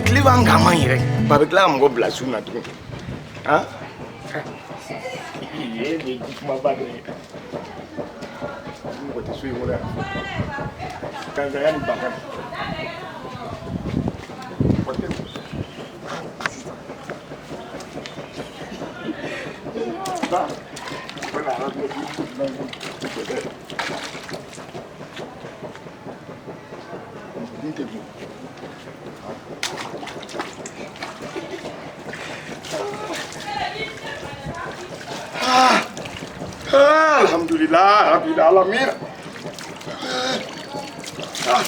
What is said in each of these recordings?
Tile b'an kan man yɛrɛ ba bɛ tila ka mɔgɔ bila sun na tugun han ye nin ye ji kumaba dɔ ye mɔgɔ tɛ so in kɔnɔ yan kanzaya ni ba ka mɔgɔ tɛ ba wala n tɛ bɔ. Ah, ah, alhamdulillah rabbil alamin. Ah.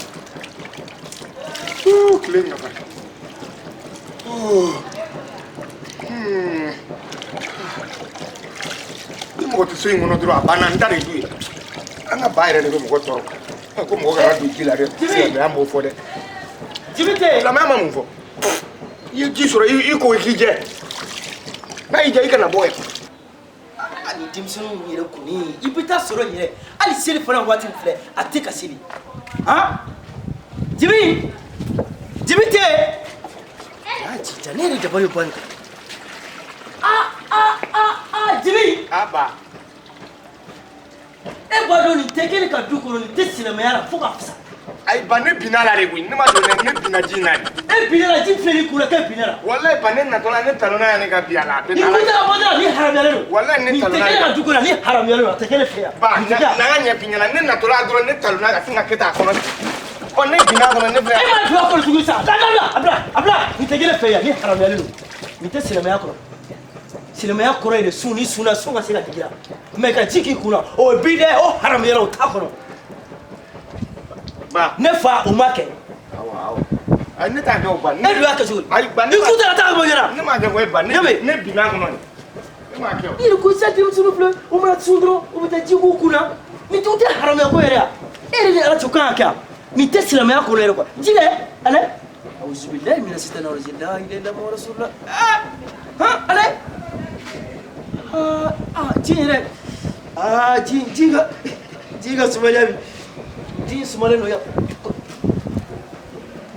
Tile in ka farin. Ni mɔgɔ tɛ so in kɔnɔ dɔrɔn a banna n ta de du ye. An ka ba yɛrɛ de bɛ mɔgɔ tɔɔrɔ. Ko mɔgɔ kana don ji la dɛ. Silamɛya m'o fɔ dɛ. Jibi tɛ yen. Silamɛya ma mun fɔ? I ye ji sɔrɔ i ko i k'i jɛ. N'a y'i diya i kana bɔ yan. Ani denmisɛnninw yɛrɛ kɔni i bɛ taa sɔrɔ yɛrɛ hali seli fana waati min filɛ a tɛ ka seli han Jibi Jibi tɛ yen jaa jija ne yɛrɛ dabali bɛ ban nin kan aa aa aa aa Jibi A ba. E b'a dɔn nin tɛ kɛ ne ka du kɔnɔ nin tɛ silamɛya la fo ka fisa. Ayi ba ne binna la de koyi ne ma don dɛ ne binna ji in na de. E binna la ji filɛ nin kun na k'e binna la. Walayi ba ne natɔ la ne talonna yan ne ka bin a la a bɛ Nin taa. kun tɛ ka bɔ da la nin haramuyalen don. Walayi ne Nin tɛ talonna kɛ ne ka du kɔnɔ nin haramuyalen don a tɛ kɛ ne fɛ yan. Ba Nin na tɛ kɛ yan. na ka ɲɛ f'i ɲɛna ne natɔ la dɔrɔn ne talonna ka sin ka kɛ tan a kɔnɔ. Ɔ ne binna a kɔnɔ ne filɛ. E m'a don a kɔnɔ tuguni sa. A bila a bila a bila nin tɛ kɛ ne fɛ yan nin haramuyalen don. Nin tɛ silamɛya kɔnɔ. Silamɛya kɔrɔ ye de sun ni sunna sun ka se ka digi la mais ka ji k'i kun na o ye bi dɛ o haramuyara o t'a kɔnɔ. Ba. Ne fa o ma kɛ. Awɔ awɔ. Ayi ne t'a kɛ o ba. E dun y'a kɛ cogo di? Ayi ba ne I kun tɛ ka taa ka bɔ ɲɛna. Ne m'a kɛ koyi ba ne Ne ne binna a kɔnɔ de. Ne m'a kɛ o. I yɛrɛ ko sisan denmisɛnninw filɛ u mana sun dɔrɔn u bɛ taa ji k'u kun na nin tɛ haramuya ko yɛrɛ ya e yɛrɛ ni Ala cɛ o kan ka kɛ wa nin tɛ silamɛya kɔnɔ yɛrɛ quoi ji dɛ ale awuzubilayi mina sitani rajim la ilaha illallah rasulullah ah han ale ah ah ji yɛrɛ ah ji ji ka ji ka suma jaabi ji sumalen don ya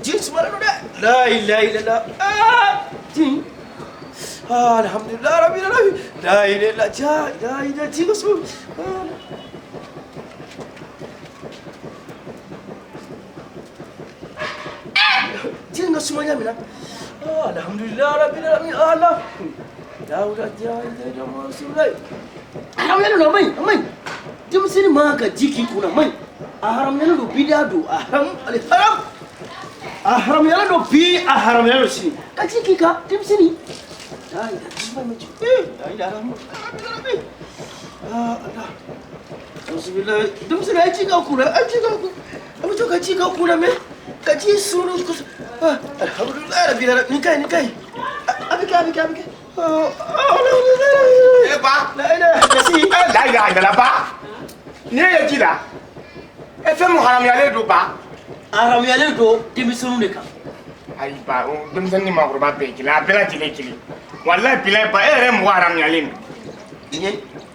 ji sumalen don dɛ la ilaha illallah ah ji ah alhamdulillah rabbil alamin la ilaha illallah ja la ilaha ji ka suma ah ji ka suma ɲa min na ah alhamdulillah rabbil alamin Allah dawuda ja ilaha rasulullah haramuyalen don a man ɲi a man ɲi denmisɛnnin man kan ka ji k'i kun na a man ɲi a haramuyalen don bidiya don a haram ale haram a haramuyalen don bi a haramuyalen don sini ka ji k'i kan denmisɛnnin la ilaha la ilaha ah Allah Bismillah denmisɛnnin a ye ji k'a kun na a ye ji k'a kun a bɛ to ka ji k'a kun na mais ka ji sunu ah alhamdulilayi rabbil alamin nin ka ɲi nin ka ɲi a bɛ kɛ a bɛ kɛ a bɛ kɛ ah E ba. la ilaha kasi E la ilaha illallah ba. Ni e ye ji la. E fɛn mun haramuyalen don ba. A haramuyalen don denmisɛnninw de kan. Ayi ba o denmisɛnnin ni maakɔrɔba bɛɛ ye kelen a bɛɛ lajɛlen ye kelen. Walayi bilayi ba e yɛrɛ mɔgɔ haramuyalen don.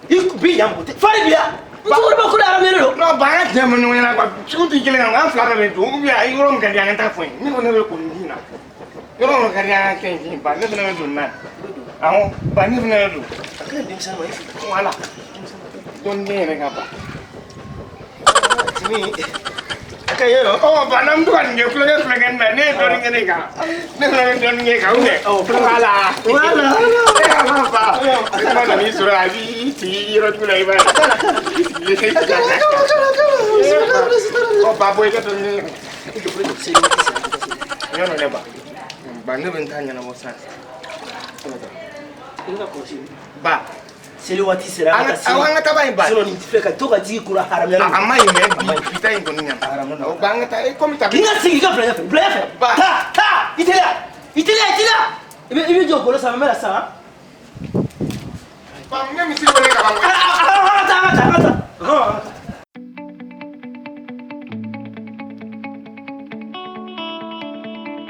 I bi yan mɔgɔ tɛ fa de bi yan n cɛkɔrɔba ko de haramuyalen don. Non ba an ka tiɲɛ fɔ ɲɔgɔn ɲɛna quoi sugu tɛ kelen ye an fila bɛɛ bɛ don ou bien yɔrɔ min ka di an ka taa fɔ yen ne ko ne bɛ ko nin ji in na yɔrɔ min ka di an ka kɛ yen ba ne fana bɛ don n'a ye awɔ ba ne fana bɛ don. A ka ɲi denmisɛnnin ma i fɛ. Voilà dɔɔnin den yɛrɛ ka ban. Jimi a ka ɲi yɔrɔ. Ɔ ba n'an bɛ to ka nin kɛ kulonkɛ kulonkɛ nin na ne ye dɔɔnin kɛ ne kan ne fana bɛ dɔɔnin kɛ kan ou bien. Voilà. Voilà. E ka fɔ ba ne ma nana i sɔrɔ a b'i sigi yɔrɔ jugu la i b'a ye. I sigilen ɔ ba bɔ i ka dɔɔnin kɛ. Yɔrɔ ne ba ba ne bɛ n ta ɲɛnabɔ sisan. Ba Seli waati sera an ka taa seli. Awɔ an ka taa ba in ba. Sinon nin filɛ ka to ka jigi kura haramuyalen don. A ma ɲi mais bi bi ta in kɔni ɲana. Haramuyalen don. Ba an ka taa komi ta. K'i ka sigi i ka bila ɲɛfɛ bila ɲɛfɛ. Ba taa taa i teliya i teliya i teliya. I bɛ jɔ golo sanfɛ n bɛ na sisan. Ba n ye misiri wele ka ban koyi. An ka taa an ka taa an ka taa.